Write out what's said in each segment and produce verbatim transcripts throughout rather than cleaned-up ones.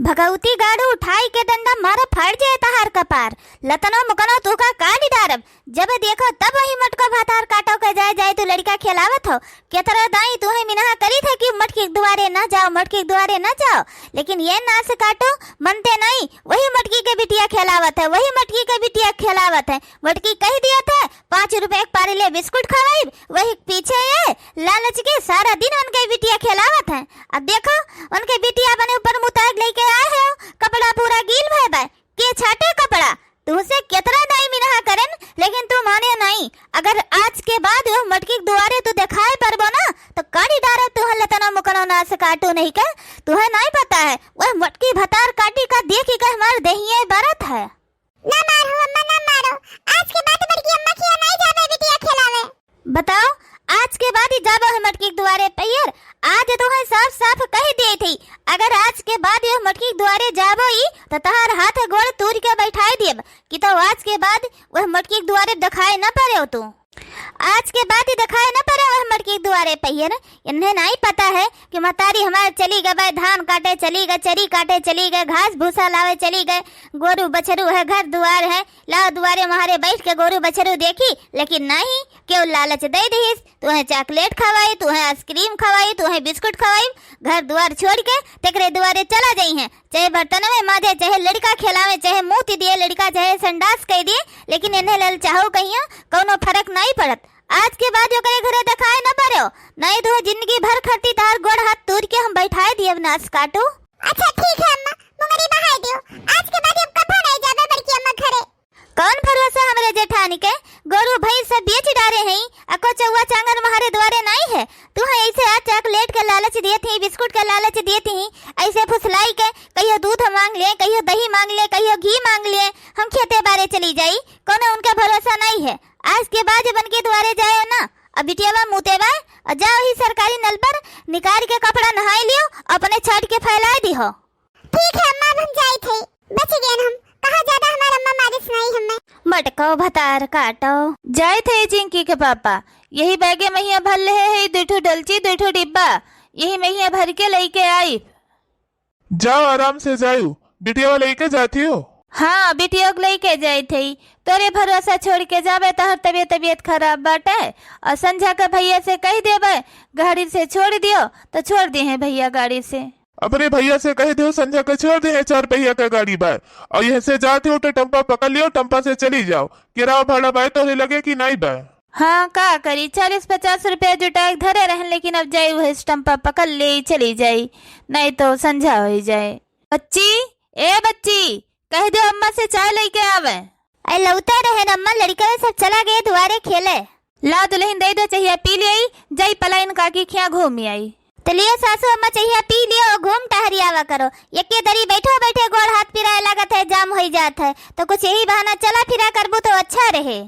भगवती गाड़ू उठाई के डंडा मारा फाड़ जाए तहार कपार। लतनो मुकनो तू का काट डारब। जब देखो तब वही मोटको भतार काटो के जाए जाए तू लड़िका खेलावत हो। केतरा दाई तू है मिनहा करी थे कि मटकी के दुआरे ना जाओ, मटकी के दुआरे ना जाओ। लेकिन ये नास काटो मनते नहीं, वही मटकी के बिटिया खेलावत है, वही मटकी के बिटिया खेलावत है। मटकी कह दिया था पाँच रुपए के पारी ले बिस्कुट खवाइब, वही पीछे ये लालच के सारा दिन उनके बिटिया खेलावत है। अब देखो उनके बिटिया बने ऊपर मुताज लेके आए हो, कपड़ा पूरा गील भय बा। के छाटे कपड़ा? तुहसे केतरा दाई मिनहा करेन, लेकिन तू माने नहीं। अगर आज के बाद वह मटकी के दुआरे तू देखाए परबो ना, तो काटी डारे तुहर लतनो मुकनो नास काटू नहीं के। तुहे नहीं पता है, वह मटकी भतार काटी का देखी के हमार देहिए बरत है। ना मारो अम्मा, ना मारो। आज के बाद बड़की अम्मा खिया नहीं जावे बिटिया खेलावे। बताओ, आज के बाद ही जाबो है मटकी के दुआरे पहियर? आज तुहे साफ साफ कह दिए थी, अगर आज के बाद ये मटकी के दुआरे जाबो ही, तो तहार हाथ गोड़ तूर के बैठाए दियब कि तो आज के बाद वह मटकी के दुआरे दिखाए न पड़े हो तू। आज के बाद ही दिखाए न पड़े वह मटकी के दुआरे पहियर। इन्हें नहीं पता है कि महतारी हमारे चली गए भाई, धान काटे चली गए, चरी काटे चली गए, घास भूसा लावे चली गए, गोरू बछरू है, घर दुआर है, लाओ दुआरे मारे बैठ के गोरू बछरू देखी। लेकिन नहीं, केहू लालच दे दिहिस, तुहे चॉकलेट खवाई, तुहे आइसक्रीम खवाई, तुहे बिस्कुट खवाई, घर दुआर छोड़ के तेकरे दुआरे चला जाई हैं। चाहे बर्तन में माजे, चाहे लड़िका खेलावे, चाहे मूत दिए लड़िका, चाहे संडास कह दिए, लेकिन इन्हें ललचाहू कहियो कौनो फर्क नहीं पड़त। आज के बाद ओकरे घरे दिखाए न पड़ो, नहीं तो जिंदगी भर खरती तार गोड़ हाथ तूर के हम बैठाए दिए नास काटू। अच्छा ठीक है अम्मा, मुंगरी बहाई दियो। आज के बाद अब कभो नहीं जाबे बड़की अम्मा घरे। कौन भरोसा हमरे जेठानी के? गोरू भैंस सब बेच डारे हैं, अको चौवा चांगर मारे दुआरे नहीं है। तुहे ऐसे आज चॉकलेट के लालच दिए थी, बिस्कुट के लालच दिए थी, ऐसे फुसलाई के कहियो दूध मांग ले, कहियो दही मांग ले, कहियो घी मांग ले, हम खेते बारे चली जाई। कोनो उनका भरोसा नहीं है। आज के बाद जब उनके दुआरे जाए ना, अब बिटियावा मूते बा, और जाओ ही सरकारी नल पर निकाल के कपड़ा नहाई लियो, अपने छाट के फैलाए दिहो। ठीक है अम्मा, अब हम जाई थे, बच गए हम। कहाँ ज्यादा हमार अम्मा मारिस नहीं हमें। मटको भतार काटो। जाए थे चिंकी के पापा, यही बैगे महिया भर ले है, दुठो डलची, दुठो डिब्बा, यही महिया भर के लेके आई। जाओ, आराम से जायू, बिटिया लेके जाती हो। हाँ, बिटिया के लेके जाई थे। तोरे भरोसा छोड़ के जाबे, तहर तबियत, तबियत खराब बाटे। और संझा के भैया से कह देबे, गाड़ी से छोड़ दियो, तो छोड़ दिहे भैया गाड़ी से। अपने भैया से कह दियो, संझा के छोड़ दिहे, चार पहिया के गाड़ी बा। और यहाँ से जाते हो तो टम्पा पकड़ लियो, टम्पा से चली जाओ। किराया भाड़ा बा तोहरे लगे कि नहीं बा? हाँ, का करी, चालीस पचास रुपया जुटाए के धरे रहन, लेकिन अब जाई वही टम्पा पकड़ ले, चली जाई, नहीं तो संझा हो जाए। बच्ची, ए बच्ची, कह दो अम्मा से चाय लेके आवे। अरे लौटे रहे न अम्मा, लड़िका सब चला गए दुआरे खेले। ला दुलहिन दे दो चहिया पी लियाई, जाई पलाइन काकी खिया घूम आई। तो लियो सासू अम्मा चहिया पी लियो, घूम टहरियावा करो। यके दरी बैठो बैठे गोड़ हाथ पिराए लागत है, जाम होई जात है, तो कुछ यही बहाना चला फिरा करबू तो अच्छा रहे।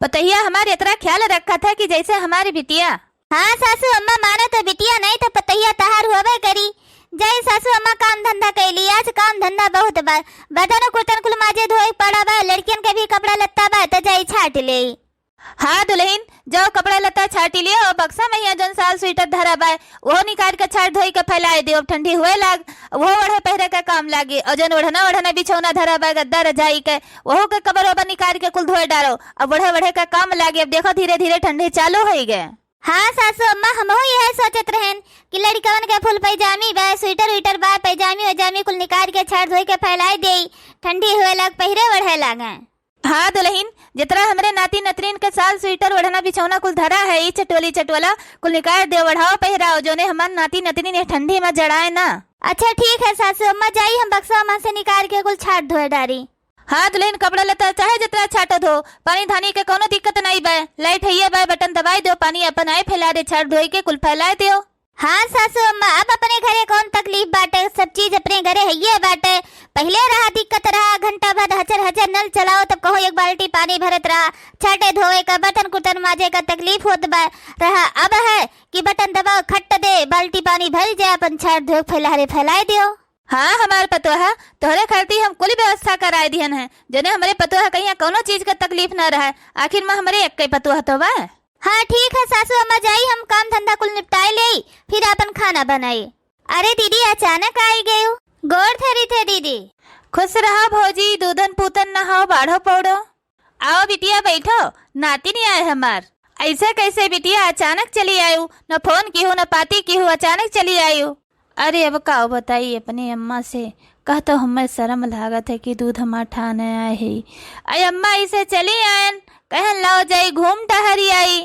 पतहिया हमार इतना ख्याल रखत है कि जैसे हमारी बिटिया। हाँ सासू अम्मा, मानो तो बिटिया नहीं तो पतहिया तहार होबे करी। जाई सासू अम्मा काम धंधा कैली, आज काम धंधा बहुत बा। बर्तन कुर्तन कुल माजे धोए पड़ा बा, लड़कियन के भी कपड़ा लत्ता बा, तो जाई छाट ले। हाँ दुलहिन, जाओ कपड़ा लत्ता छाटी लियो और बक्सा में यहाँ जौन साल स्वेटर धरा बा, वो निकाल के छाट धोई के फैलाए दियो, अब ठंडी हुए लाग, वो ओढ़े पहरे का काम लागी। और जौन ओढ़ना ओढ़ना बिछौना धरा बा, गद्दा रजाई के, वहू के कवर ओवर निकाल के कुल धोए डारो, अब ओढ़े ओढ़े का काम लागी। अब देखो धीरे धीरे ठंडी चालू होई गए। हाँ सासू अम्मा, हमहू यह सोचत रहेन कि लड़िकवन के फुल पैजामी बा, स्वेटर उइटर बा, पैजामी वैजामी कुल निकाल के छाट धोई के फैलाए देई, ठंडी हुए लाग, पहिरे ओढ़े लागे। हाँ दुलहिन, जितना हमरे नाती नतनीन के साल स्वेटर ओढ़ना बिछौना कुल धरा है, ई चटोली चटोला कुल निकाल दे, ओढ़ाओ पहिराओ, जोने हमार नाती नतनीन ये ठंडी में जड़ाए ना। अच्छा ठीक है सासू अम्मा, जाई हम बक्सा अम्मा से निकाल के कुल छाट धोए डारी। हाँ दुलहिन, कपड़ा लत्ता चाहे जितना छाटो धो, पानी धानी के कोनो दिक्कत नहीं बा, लाइट हइये बा, बटन दबाई दो, पानी अपन आए फैला दे, छाट धोई के कुल फैलाए दियो। हाँ सासू अम्मा, अब अपने घरे कौन तकलीफ बाटे, सब चीज अपने घरे हइये बाटे। पहिले रहा दिक्कत रहा, घंटा भर हचर हचर नल चलाओ, तब कहो एक बाल्टी पानी भरत रहा, छाटे धोवे का, बर्तन कुर्तन माजे का तकलीफ होत बा रहा। अब है कि बटन दबाओ, खट दे, बाल्टी पानी भरी जाए, अपन छाट धोए फैलारे फैलाए दियो। हाँ हमार पतोहा, तोहरे खातिर हम कुल व्यवस्था कराए दिहन है, जने हमरे पतोहा कहिया कौनो चीज का तकलीफ ना रहे। आखिर में हमरे एक पतोहा तो बा। हाँ ठीक है सासू अम्मा, जाई हम काम धंधा कुल निपटाए लेई, फिर आपन खाना बनाई। अरे दीदी, अचानक आई गयू? गोड़ धरी थे दीदी। खुश रहा भौजी, दूधन पूतन नहाओ, बाढ़ो पौड़ो। आओ बिटिया बैठो, नातिन आए हमार। ऐसे कैसे बिटिया अचानक चली आयु, न फोन किहु न पाती किहु, अचानक चली आयु। अरे अब का बताई अपने अम्मा से, कह तो हमें शर्म लागत है कि दूध माठा न आए है। अरे अम्मा इसे चली आयन, कहन लाओ जाई घूम टहरी आई।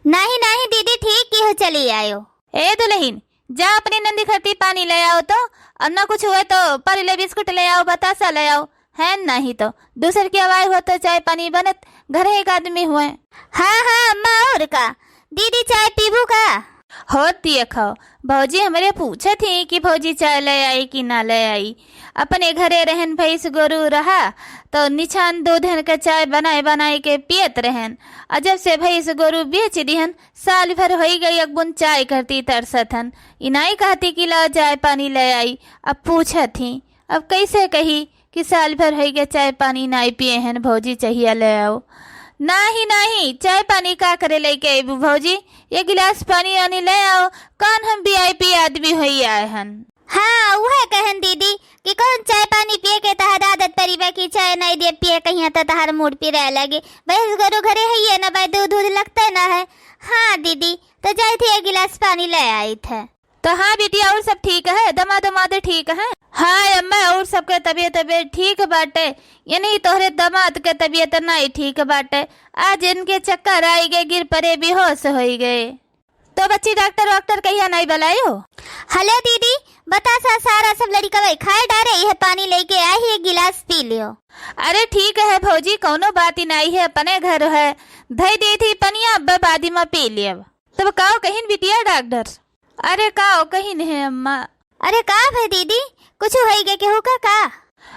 नाही, नाही दीदी, ठीक किहो चली आयो। ए दुलहिन, जा अपनी नंदी खरती पानी ले आओ तो, और ना कुछ हुए तो परले बिस्कुट ले आओ, बतासा ले आओ, है नाही तो दूसर के आवाज हो तो चाय पानी बनत, घर एक आदमी हुए। हाँ, हाँ अम्मा, और का दीदी, चाय पीबू का? होत दिए खाओ, भौजी हमरे पूछत ही कि भौजी चाय ले आई कि ना ले आई। अपने घरे रहन भैंस गोरू रहा, तो निछान दूधन के चाय बनाए बनाए के पियत रहन। और जब से भैंस गोरू बेच दिहन, साल भर होई गई, एक बूंद चाय करती तरसत हन। ई नाई कहती कि लाओ चाय पानी ले आई, अब पूछत ही। अब कैसे कही कि साल भर होई गए चाय पानी नाई पिए हन, भौजी चाहिया ले आओ। नाही, नाही, चाय पानी का करे लेके अइबू भौजी? ये गिलास पानी आनी ले आओ, कौन हम वीआईपी आदमी होई आए हन? हाँ, उहे कहन दीदी कि कौन चाय पानी पिए के तहर आदत परी बा कि चाय नाई दे पिए कहिया तो तहार मूड पिराए लगे। भैंस गोरू घरे है ये ना भाई, दूध दूध लगते ना है। हाँ दीदी, तो जाई थी एक गिलास पानी ले आई थे। तो हाँ बिटिया, और सब ठीक है? दमाद दमाद ठीक है? हाँ अम्मा, और सबके तबीयत तबीयत ठीक बाटे, यानी तोहरे दमाद के तबीयत नाई ठीक बाटे। आज इनके चक्कर आई गए, गिर परे, बेहोश होई गए। तो बच्ची डॉक्टर वॉक्टर कहिया नाई बुलायो? हेलो दीदी, बतासा सारा सब लड़िकवे खाए डारे, यह पानी लेके आई ही, एक गिलास पी लियो। अरे ठीक है भौजी, कौनो बात ही नाई है, अपने घर है, धई दी थी पनिया, अब बादी में पी लियब। तब काओ कहिन बिटिया डॉक्टर? अरे काओ कहिन है अम्मा? अरे का भय दीदी, कुछ होई गए केहू का का?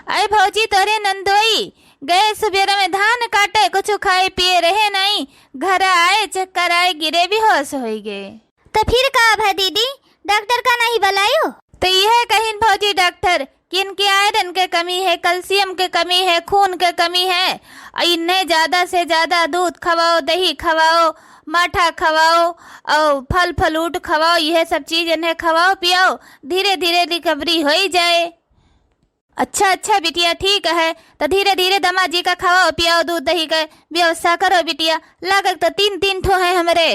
अरे भौजी तोरे नंदोई गए सुबेरे में धान काटे, कुछ खाए पिए रहे नाई, घर आए चक्कर आए गिरे बेहोश होई गए। तो फिर का भय दीदी, डॉक्टर का नहीं बुलायो? तो यह कहिन भौजी डॉक्टर कि इनके आयरन के कमी है, कैल्शियम के कमी है, खून के कमी है। और इन्हें ज्यादा से ज्यादा दूध खवाओ, दही खवाओ, माठा खवाओ और फल फ्रूट खवाओ, यह सब चीज इन्हें खवाओ पियाओ, धीरे धीरे रिकवरी होई जाए। अच्छा अच्छा बिटिया, ठीक है, तो धीरे धीरे दमाद जी का खवाओ पियाओ, दूध दही का व्यवस्था करो बिटिया। लागत तो तीन तीन ठो है हमरे।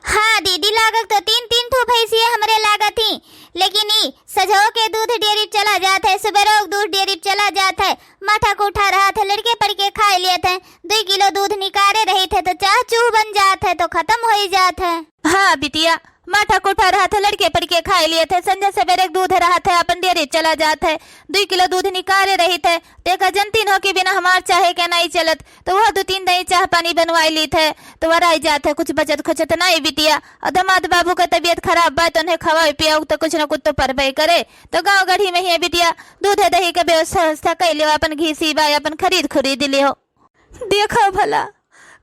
हाँ दीदी, लागत तो तीन तीन ठो भैंसिया हमरे लागत ही, लेकिन ई सजो के दूध डेयरी चला जात है, सुबेरो के दूध डेयरी चला जात है, माठा कूठा रहत है, लड़के पड़ के खाए लेत है, दुई किलो दूध निकारे रहित है तो चाह चूह बन जात है, तो खत्म होई जात है। हाँ बिटिया, माठा कूठा रहत है, लड़के पड़ के खाए लेत है, संझा सबेरे के दूध रहत है, अपन डेयरी चला जात है, दुई किलो दूध निकारे रहित है, देखा जनतीन हो कि बिना हमार चाहे के नाई चलत, तो वह दो तीन दही चाह पानी बनवाई लीत है, तो वराई जात है, कुछ बचत खुचत नाई बिटिया। और दमाद बाबू का तबीयत खराब बा, तो उन्हें खवाई पियाऊ तो कुछ न कुछ तो परबे करे। तो गाँव गढ़ी में ही है बिटिया, दूध है दही के व्यवस्था, व्यवस्था कई लियो, अपन घी सी बा, अपन खरीद खुरीद लियो। देखो भला,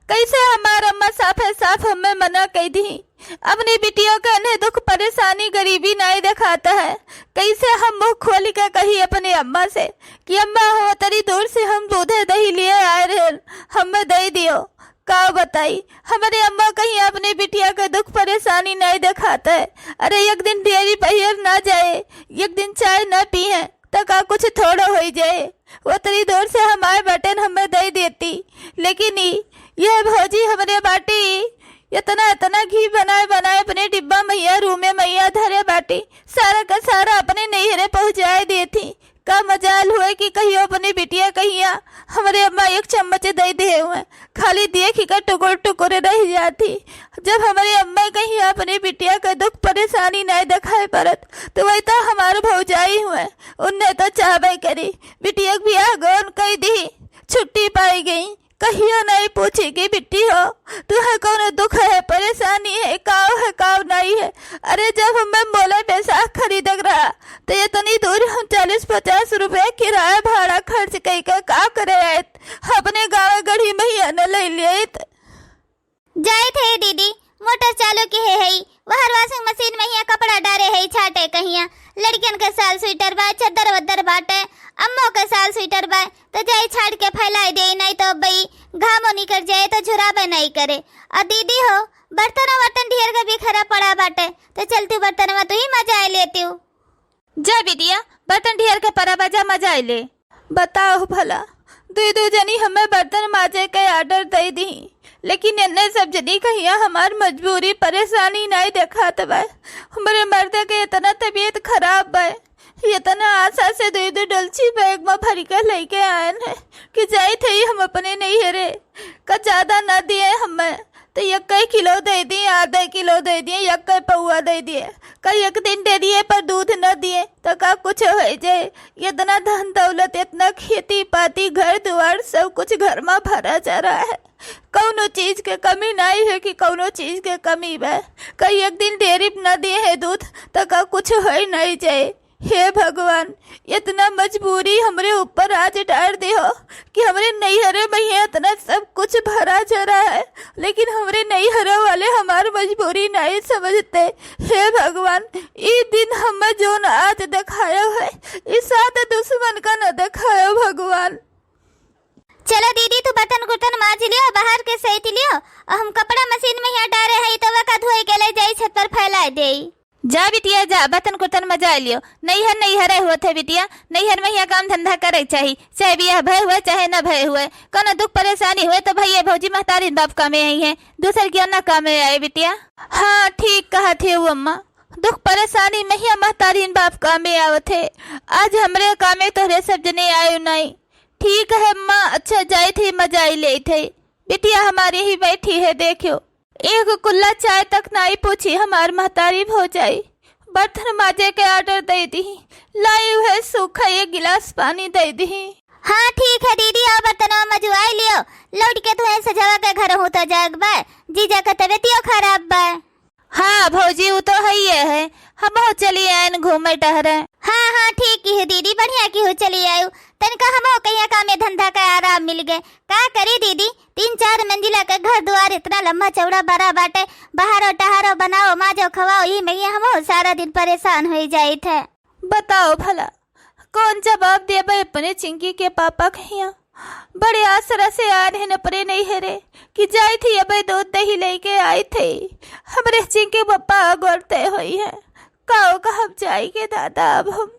कैसे हमार अम्मा साफे साफ हमें मना कई दी। अपनी बिटियों के इन्हें दुख परेशानी गरीबी नाई दिखाता है। कैसे हम मुंह खोल के कही अपने अम्मा से कि अम्मा हो, तरी दूर से हम दूधे दही लिए आए रहे, हमें दे दियो। का बताई, हमारे अम्मा कहीं अपने बिटिया के दुख परेशानी नाई दिखाता है। अरे एक दिन डेयरी बहियर ना जाए, एक दिन चाय ना पी है, तो का कुछ थोड़ा होई जाए? वो तरी दूर से हम आए बाटेन, हमें दे देती, लेकिन ई, ये भौजी हमरे बाटी, इतना, इतना घी बनाए, बनाए अपने डिब्बा मैया, रूमे मैया धरे बाटी, सारा का सारा अपने नैहरे पहुँचाए देती। का मजाल हुए कि कहियो अपने बिटिया कहिया हमरे अम्मा एक चम्मच दे दे हुए, खाली देख के टुकुर टुकुर रह जाती। जब हमरे अम्मा कहिया अपने बिटिया का दुख परेशानी नहीं दिखाए परत, तो वही तो हमार भौजाई हुए, उन्हें तो चाहबे करी। बिटिया के बियाह गौन कई दी, छुट्टी पाई गई, कहियो नहीं पूछी कि बिट्टी हो, तुहे कौनो दुख है, परेशानी है, काव है, काव नहीं है। अरे, जब हमें मोले बैसाख खरीदक रहा, तो इतनी दूर हम चालीस पचास रुपया किराया भाड़ा खर्च कई के का करे आयत, अपने गाँव गढ़ी मैया न ले लेत। जाइत है दीदी, मोटर चालू किहे हई, वहर washing machine में हिया कपड़ा डारे हई, छाटे कहिया। लड़कियन के साल स्वेटर बा, चद्दर वद्दर बाटे, अम्मो के साल स्वेटर बा, तो जाई छाट के फैलाई देई, नहीं तो अब्बई घामो निकल जाए तो झुराबे नहीं करे। और दीदी हो, बर्तन वर्तन ढेर के बिखरा पड़ा बाटे, तो चलती बर्तनवा तू ही मजा लेती हूँ। जा बिटिया, बर्तन ढेर के परा बा, जा मजाइ ले। बताओ भला, दुइ दुइ जनी हमें बर्तन माजे के order दइ दिहीं, लेकिन एन्ने सब जनी कहिया हमार मजबूरी परेसानी नाहीं देखात बा। हमरे मर्द के एतना तबियत खराब बा, एतना आसा से दुइ दुइ डोलची bag में भरि के लइके आएन है कि जाइत ही हम अपने नइहरे। का ज्यादा न दिए हमें, त एक्कै किलो दइ दिए, आधा किलो दइ दिए, एक्कै पौआ दइ दिए। का एक दिन डेरिये पर दूध न दिए, त का कुछ होइ जाए? एतना धन दौलत, एतना खेती पाती, घर दुआर, सब कुछ घर मा भरा चरा है। कउनो चीज के कमी नाहीं है कि कउनो चीज के कमी बा। का एक दिन डेरी न दिए है दूध, त का कुछ होइ नाहीं जाए? हे भगवान, एतना मजबूरी हमरे ऊपर आज डार दिहो कि हमरे नइहरे महिया एतना सब कुछ भरा चरा है, लेकिन हमरे नइहरे वाले हमार मजबूरी नाहीं समझते। हे भगवान, ई दिन हमें जौन आज देखायो है, ई साथ दुश्मन का न देखायो भगवान। चलो दीदी, तू बर्तन कुर्तन माज लियो, बाहर के सहित लियो, अउर हम कपड़ा मशीन महिया डारे हई, तो वका धोइ के लइ जाई, छत पर फैलाइ देई। जा बिटिया जा, बर्तन कुर्तन मजाइ लियो। नइहर नइहरे होत है बिटिया, नइहर महिया काम धंधा करइ चाही, चाहे बियाह भए हुए चाहे न भए हुए। कउनो दुख परेसानी हुए त भइया भौजी महतारिन बाप कामे अइहें, दूसर कियो न कामे आए बिटिया। हाँ, ठीक कहत है वो अम्मा, दुख परेसानी महिया महतारिन बाप कामे आवत है। आज हमरे कामे तोहरे सब जने आयो नाहीं। ठीक है अम्मा, अच्छा जाइत ही मजाइ लेइत है। बिटिया हमार यही बैठी है, देखियो, एक कुल्ला चाय तक नाहीं पूछी हमार महतारी भौजाई। बर्तन माजे के order दइ दिहीं, लाई उहे सूखा एक गिलास पानी दइ दिहीं। हाँ ठीक है दीदी, अउ बर्तनवा मजुआइ लियो, लौटि के तुहें सझवा के घरहूँ त जाएक बा, जीजा के तबियतियो खराब बा। हाँ भौजी, उ तो हइये है, हमहूँ चली आएन घूमे टहरे। हाँ हाँ ठीक किहू दीदी, बढ़िया किहू चली आयु, तनिका हमहूँ कहिया कामे धंधा का आराम मिल गए। का करी दीदी, तीन चार मंजिला के घर दुआर एतना लम्बा चौड़ा बड़ा बाटे, बाहरो टहरो बनाओ, माजो खवाओ, ई में हमहूँ सारा दिन परेसान होइ जाइत है। बताओ भला, कौन जवाब देबे अपने चिंकी के पापा कहिया? बड़े आसरा से आन है अपने नइहरे कि जाइत ही अबे दूध दही लइके आइत ही। हमरे चिंकी पप्पा अगोरते होइहें, काओ कहब जाइके दादा अब हम।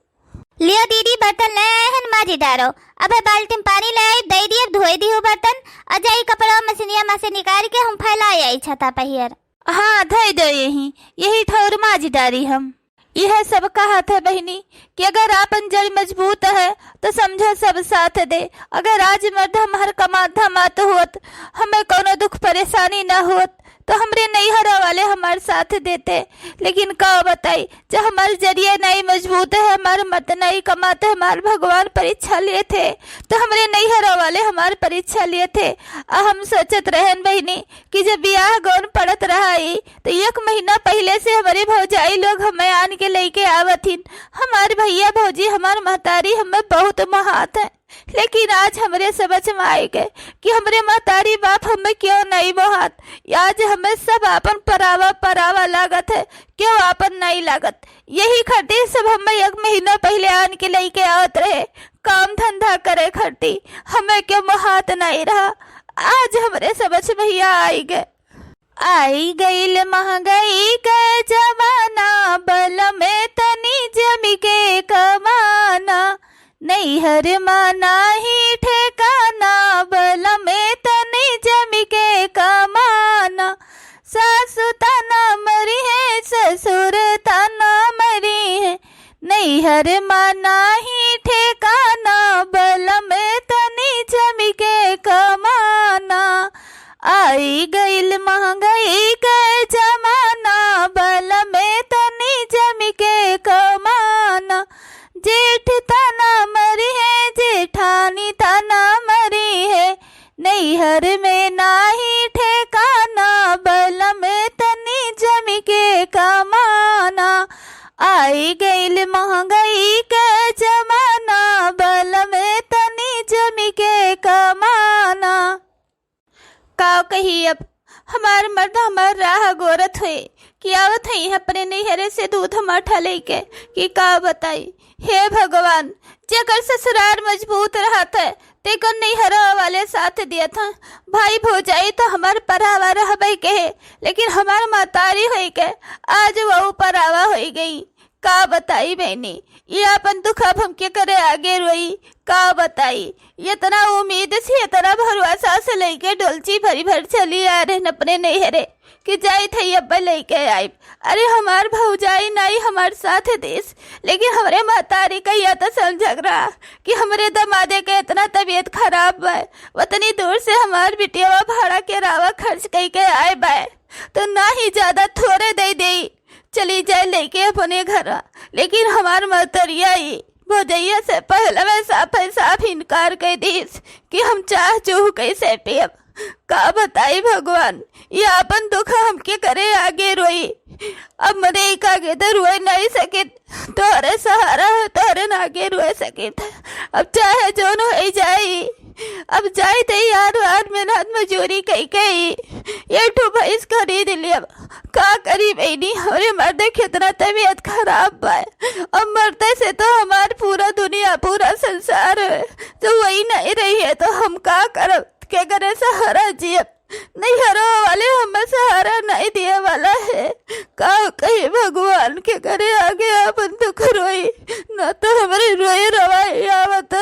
लियो दीदी, बर्तन ले आए हन, माजी डारो। अबे बाल्टी में पानी ले आई, दइ दिए, धोइ दिहु बर्तन, अ जाई कपड़वा मशीनिया मा से निकारि के हम फैलाइ आई छता पहियर। हाँ, धइ दो यही, यही ठौर माजी डारी हम। इहे सब कहत है बहिनी कि अगर आपन जड़ मजबूत है तो समझो सब साथ दे। अगर आज मर्द हमार कमात धमात होत, हमें कौनो दुख परेशानी न होत, तो हमरे नैहरा वाले हमार साथ देते। लेकिन का बताई, जब हमार जरिया नाई मजबूत है, हमार मर्द नाई कमात है, हमार भगवान परीक्षा लेत है, तो हमरे नैहरा वाले हमार परीक्षा लेत है। आ हम सोचत रहन बहिनी कि जब बियाह गौन पड़त रहा ई, तो एक महीना पहिले से हमरे भौजाई लोग हमें आन के लइके आवत हिन। हमार भैया भौजी, हमार महतारी हमें बहुत मोहात है। लेकिन आज हमरे समझ में आइ गए कि हमरे महतारी बाप हमें क्यों नहीं मोहात। आज हमें सब आपन परावा परावा लागत है, क्यों आपन नहीं लागत। यही खातिर सब हमें एक महीना पहिले आन के लइके आवत रहे, काम धंधा करे खातिर, हमें क्यों मोहात नहीं रहा। आज हमरे समझ में ही आइ गए। आई गइल महंगाई के जमाना, बलमे तनी जमि के कमाना। नैहर मा नाही ठेकाना, बलमे तनी जमि के कमाना। सासु ताना मरिहैं, ससुर ताना मरिहैं, नैहर मा नाही ठेकाना, बलमे तनी जमि के कमाना। आई गइल महंगाई के जमाना, बलमे तनी जमि के कमाना। जेठ ताना मरिहैं, जेठानी ताना मरिहैं, नैहर में नाही ठेकाना, बलमे तनी जमि के कमाना। आई गइल महंगाई के जमाना, बलमे तनी जमि के कमाना। का कही अब, हमार मर्द हमार राह गोरत हुए कि आवत है अपने नैहरे से दूध माठा लइके, कि का बताई। हे भगवान, जेकर ससुरार मजबूत रहत है, तेकर नैहरा वाले साथ दियत हैं। भाई भौजाई तो हमार परावा रहबे के है, लेकिन हमार महतारी होई के आज वो परावा होई गई। का बताई बहिनी, ये आपन दुख अब हम केकरे आगे रोई, का बताई। इतना उम्मीद से, इतना भरोसा से लइके डोलची भरी भर चली आ रहे अपने नैहरे कि जाइत है अब्बे लइके आइब। अरे हमार भौजाई नाई हमार साथ दिस, लेकिन हमरे महतारी का या तो समझक रहा कि हमरे दमादे के इतना तबीयत खराब बा, उतनी दूर से हमार बिटियावा भाड़ा के रावा खर्च कइके आए बा, तो ना ही ज्यादा थोरे दे देई, चली जाए लेके अपने घर। लेकिन हमार महतरिया ई भौजैया से पहले में साफ साफ इनकार कर दीस कि हम चाह चूह कैसे पियब। का बताई भगवान, ये आपन दुख हमके करे आगे रोई। अब मने एक आगे तो रोए नहीं सकित, तोहरे सहारा है, तोहरे ना आगे रोए सकित। अब चाहे जोन हो जाई, अब जाई तो यार वार मेहनत मजूरी कई कई, ये ठो भैंस खरीद लियब। का करी बहिनी, हमरे मर्द के इतना तबीयत खराब बा। अब मरते से तो हमार पूरा दुनिया, पूरा संसार है। तो वही नहीं रही है तो हम का करब, केकरे सहारा जियब? नैहरो वाले हमें सहारा नहीं दिए वाला है। का कही भगवान, केकरे आगे अपन दुख रोई, ना तो हमरे रोए रवाई आवत।